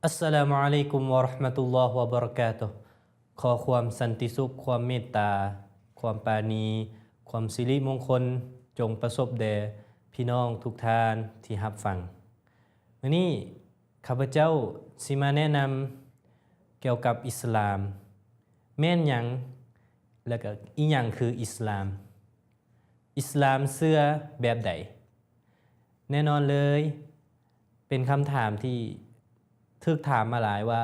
ອັສສະລາມຸອະໄລກຸມ ວະຣາະມະຕຸລລອຮ ວະບະຣະກາຕຸ. ຂໍຄວາມສັນຕິສຸກ, ຄວາມເມດຕາ, ຄວາມປານີ, ຄວາມສິລິມົງຄົນ ຈົ່ງປະສົບແດ່ພີ່ນ້ອງທຸກທ່ານທີ່ຮັບຟັງ. ມື້ນີ້ຂ້າພະເຈົ້າຊິມາແນະນຳກ່ຽວກັບອິດສະລາມ ແມ່ນຫຍັງ ແລະ ກະອີ່ຫຍັງຄືອິດສະລາມ? ອິດສະລາມເຊື່ອແບບໃດ? ແນ່ນອນເລີຍ ເປັນຄຳຖາມທີ່ຖືກຖາມມາຫຼາຍວ່າ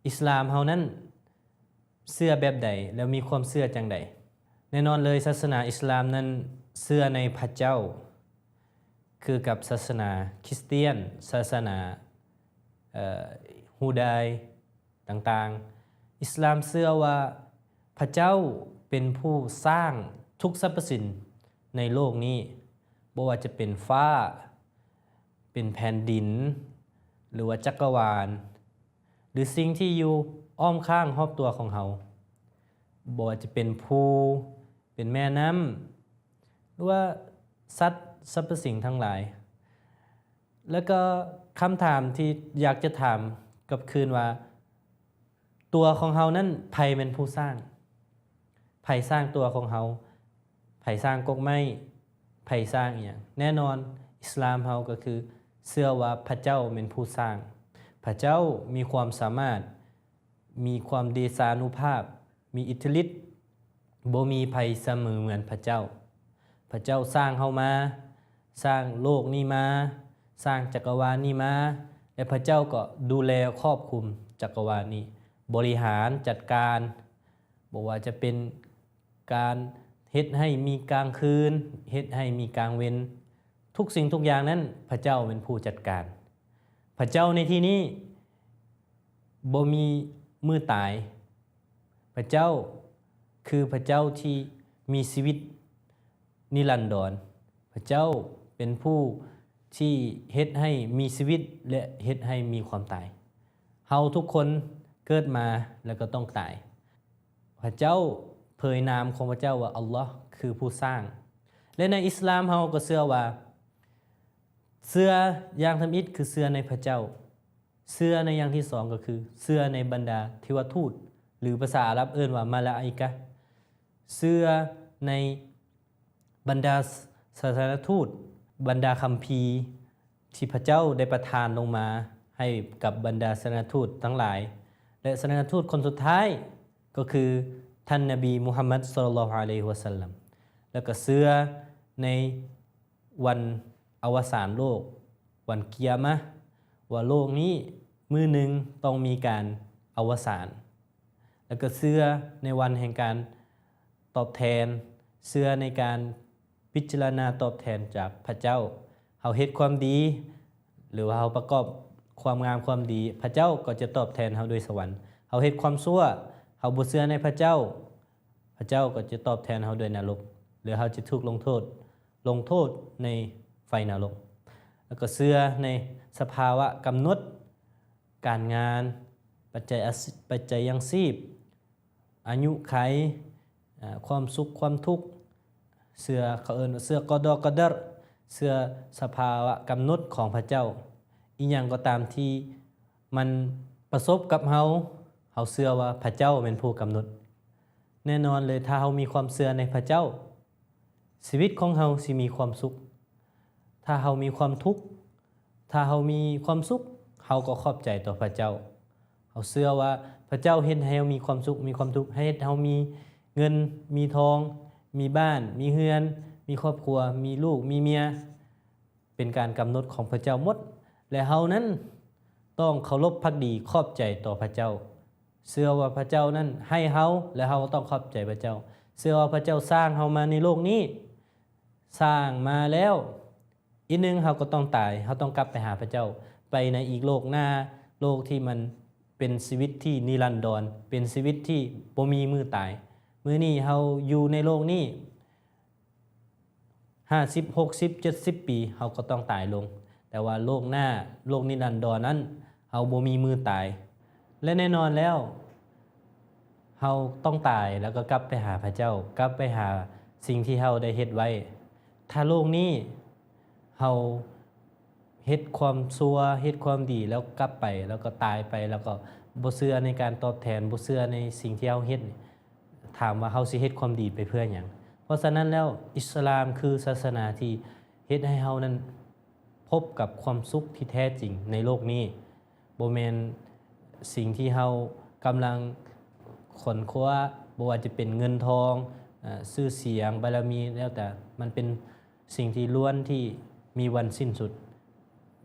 ອິດສະລາມເຮົານັ້ນເຊື່ອແບບໃດ ແລ້ວມີຄວາມເຊື່ອຈັ່ງໃດ? ແນ່ນອນເລີຍ ສາສະໜາອິດສະລາມນັ້ນເຊື່ອໃນພະເຈົ້າ ຄືກັບສາສະໜາຄຣິສຕຽນ, ສາສະໜາ ເອີ ຢູດາຍ ຕ່າງໆ. ອິດສະລາມເຊື່ອວ່າພະເຈົ້າເປັນຜູ້ສ້າງທຸກສັບພະສິ່ງໃນໂລກນີ້, ບໍ່ວ່າຈະເປັນຟ້າ, ເປັນແຜ່ນດິນ, ຫຼືວ່າຈັກກະວານ, ຫຼືສິ່ງທີ່ຢູ່ອ້ອມຂ້າງຮອບຕົວຂອງເຮົາ, ບໍ່ວ່າຈະເປັນພູ, ເປັນແມ່ນ້ຳ, ຫຼືວ່າສັດສັບພະສິ່ງທັງຫຼາຍ. ແລ້ວກໍຄຳຖາມທີ່ຢາກຈະຖາມກັບຄືນວ່າ ຕົວຂອງເຮົານັ້ນ ໃຜແມ່ນຜູ້ສ້າງ? ໃຜສ້າງຕົວຂອງເຮົາ? ໃຜສ້າງກົກໄມ້? ໃຜສ້າງອີ່ຫຍັງ? ແນ່ນອນ ອິດສະລາມເຮົາກໍຄືເຊື່ອວ່າພະເຈົ້າແມ່ນຜູ້ສ້າງ. ພະເຈົ້າມີຄວາມສາມາດ, ມີຄວາມເດຊານຸພາບ, ມີອິດທິລິດ, ບໍ່ມີໃຜສະເໝີເໝືອນພະເຈົ້າ. ພະເຈົ້າສ້າງເຮົາມາ, ສ້າງໂລກນີ້ມາ, ສ້າງຈັກກະວານນີ້ມາ, ແລະ ພະເຈົ້າກໍດູແລຄອບຄຸມຈັກກະວານນີ້, ບໍລິຫານຈັດການ, ບໍ່ວ່າຈະເປັນການເຮັດໃຫ້ມີກາງຄືນ, ເຮັດໃຫ້ມີກາງເວັນ, ທຸກສິ່ງທຸກຢ່າງນັ້ນ ພະເຈົ້າເປັນຜູ້ຈັດການ. ພະເຈົ້າໃນທີ່ນີ້ ບໍ່ມີມື້ຕາຍ. ພະເຈົ້າຄືພະເຈົ້າທີ່ມີຊີວິດນິລັນດອນ. ພະເຈົ້າເປັນຜູ້ທີ່ເຮັດໃຫ້ມີຊີວິດ ແລະ ເຮັດໃຫ້ມີຄວາມຕາຍ. ເຮົາທຸກຄົນເກີດມາແລ້ວກໍຕ້ອງຕາຍ. ພະເຈົ້າເຜີຍນາມຂອງພະເຈົ້າວ່າອັລລອຮ ຄືຜູ້ສ້າງ. ແລະ ໃນອິດສະລາມເຮົາກໍເຊື່ອວ່າ ເຊື່ອຢ່າງທຳອິດຄືເຊື່ອໃນພະເຈົ້າ. ເຊື່ອໃນຢ່າງທີສອງກໍຄືເຊື່ອໃນບັນດາເທວະທູດ ຫຼື ພາສາອາຣັບເອີ້ນວ່າມາລາອິກະ. ເຊື່ອໃນບັນດາສາສະນະທູດ, ບັນດາຄຳພີທີ່ພະເຈົ້າໄດ້ປະທານລົງມາໃຫ້ກັບບັນດາສາສະນະທູດທັງຫຼາຍ ແລະ ສາສະນະທູດຄົນສຸດທ້າຍກໍຄືທ່ານນະບີ ມຸຮັມມັດ ສະລັລລອຮຸ ອະໄລຮິ ວະສັນລຳ ແລ້ວກໍເຊື່ອໃນ ວັນອະວະສານໂລກ, ວັນກິຍາມະ, ວ່າໂລກນີ້ມື້ໜຶ່ງຕ້ອງມີການອະວະສານ, ແລ້ວກໍເຊື່ອໃນວັນແຫ່ງການຕອບແທນ, ເຊື່ອໃນການພິຈາລະນາຕອບແທນຈາກພະເຈົ້າ. ເຮົາເຮັດຄວາມດີ ຫຼືວ່າເຮົາປະກອບຄວາມງາມຄວາມດີ, ພະເຈົ້າກໍຈະຕອບແທນເຮົາດ້ວຍສະຫວັນ. ເຮົາເຮັດຄວາມຊົ່ວ, ເຮົາບໍ່ເຊື່ອໃນພະເຈົ້າ, ພະເຈົ້າກໍຈະຕອບແທນເຮົາດ້ວຍນະລົກ ຫຼືເຮົາຈະຖືກລົງໂທດ, ລົງໂທດໃນໄຟນະລົກ. ແລ້ວກໍເຊື່ອໃນສະພາວະກຳນົດການງານ, ປັດໄຈອາຊີ, ປັດໄຈຍັງຊີບ, ອາຍຸໄຂ, ອາ, ຄວາມສຸກຄວາມທຸກ, ເຊື່ອ, ເຂົາເອີ້ນວ່າເຊື່ອກະດໍກະດັດ, ເຊື່ອສະພາວະກຳນົດຂອງພະເຈົ້າ. ອີ່ຫຍັງກໍຕາມທີ່ມັນປະສົບກັບເຮົາ, ເຮົາເຊື່ອວ່າພະເຈົ້າແມ່ນຜູ້ກຳນົດ. ແນ່ນອນເລີຍ, ຖ້າເຮົາມີຄວາມເຊື່ອໃນພະເຈົ້າ, ຊີວິດຂອງເຮົາຊິມີຄວາມສຸກ. ຖ້າເຮົາມີຄວາມທຸກ, ຖ້າເຮົາມີຄວາມສຸກ, ເຮົາກໍຂອບໃຈຕໍ່ພະເຈົ້າ. ເຮົາເຊື່ອວ່າພະເຈົ້າເຮັດໃຫ້ເຮົາມີຄວາມສຸກ, ມີຄວາມທຸກ, ເຮັດໃຫ້ເຮົາມີເງິນ, ມີທອງ, ມີບ້ານ, ມີເຮືອນ, ມີຄອບຄົວ, ມີລູກ, ມີເມຍ, ເປັນການກຳນົດຂອງພະເຈົ້າໝົດ ແລະ ເຮົານັ້ນຕ້ອງເຄົາລົບພັກດີຂອບໃຈຕໍ່ພະເຈົ້າ. ເຊື່ອວ່າພະເຈົ້ານັ້ນໃຫ້ເຮົາ ແລະ ເຮົາກໍຕ້ອງຂອບໃຈພະເຈົ້າ. ເຊື່ອວ່າພະເຈົ້າສ້າງເຮົາມາໃນໂລກນີ້, ສ້າງມາແລ້ວ, ອີກໜຶ່ງເຮົາກໍຕ້ອງຕາຍ, ເຮົາຕ້ອງກັບໄປຫາພະເຈົ້າ, ໄປໃນອີກໂລກໜ້າ, ໂລກທີ່ມັນເປັນຊີວິດທີ່ນິລັນດອນ, ເປັນຊີວິດທີ່ບໍ່ມີມື້ຕາຍ. ມື້ນີ້ເຮົາຢູ່ໃນໂລກນີ້ ຫ້າສິບ ຫົກສິບ ເຈັດສິບປີ ເຮົາກໍຕ້ອງຕາຍລົງ, ແຕ່ວ່າໂລກໜ້າ, ໂລກນິລັນດອນນັ້ນ ເຮົາບໍ່ມີມື້ຕາຍ. ແລະ ແນ່ນອນແລ້ວ ເຮົາຕ້ອງຕາຍ ແລ້ວກໍກັບໄປຫາພະເຈົ້າ, ກັບໄປຫາສິ່ງທີ່ເຮົາໄດ້ເຮັດໄວ້. ຖ້າໂລກນີ້ເຮົາ ເຮັດຄວາມຊົ່ວ ເຮັດຄວາມດີ ແລ້ວກັບໄປ ແລ້ວກໍຕາຍໄປ ແລ້ວກໍບໍ່ເຊື່ອໃນການຕອບແທນ ບໍ່ເຊື່ອໃນສິ່ງທີ່ເຮົາເຮັດນີ້ ຖາມວ່າເຮົາຊິເຮັດຄວາມດີໄປເພື່ອຫຍັງ? ເພາະສະນັ້ນແລ້ວ ອິດສະລາມຄືສາສະໜາທີ່ເຮັດໃຫ້ເຮົານັ້ນພົບກັບຄວາມສຸກທີ່ແທ້ຈິງໃນໂລກນີ້ ບໍ່ແມ່ນສິ່ງທີ່ເຮົາກຳລັງຂົນຄວ້າ ບໍ່ວ່າຈະເປັນເງິນທອງ ເອີ່ ຊື່ສຽງ ບາລະມີ ແລ້ວແຕ່ ມັນເປັນສິ່ງທີ່ລ້ວນທີ່ມີວັນສິ້ນສຸດ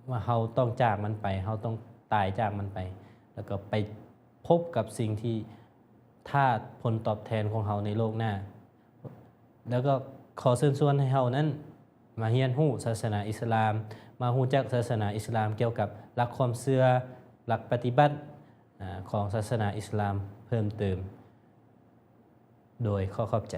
ວ່າເຮົາຕ້ອງຈາກມັນໄປ ເຮົາຕ້ອງຕາຍຈາກມັນໄປ ແລ້ວກໍໄປພົບກັບສິ່ງທີ່ ຖ້າຜົນຕອບແທນຂອງເຮົາໃນໂລກໜ້າ ແລ້ວກໍຂໍເຊີນຊວນໃຫ້ເຮົານັ້ນມາຮຽນຮູ້ສາສະໜາອິດສະລາມ ມາຮູ້ຈັກສາສະໜາອິດສະລາມ ກ່ຽວກັບຫຼັກຄວາມເຊື່ອ ຫຼັກປະຕິບັດ ອາ ຂອງສາສະໜາອິດສະລາມເພີ່ມເຕີມ. ໂດຍ ຂໍຂອບໃຈ.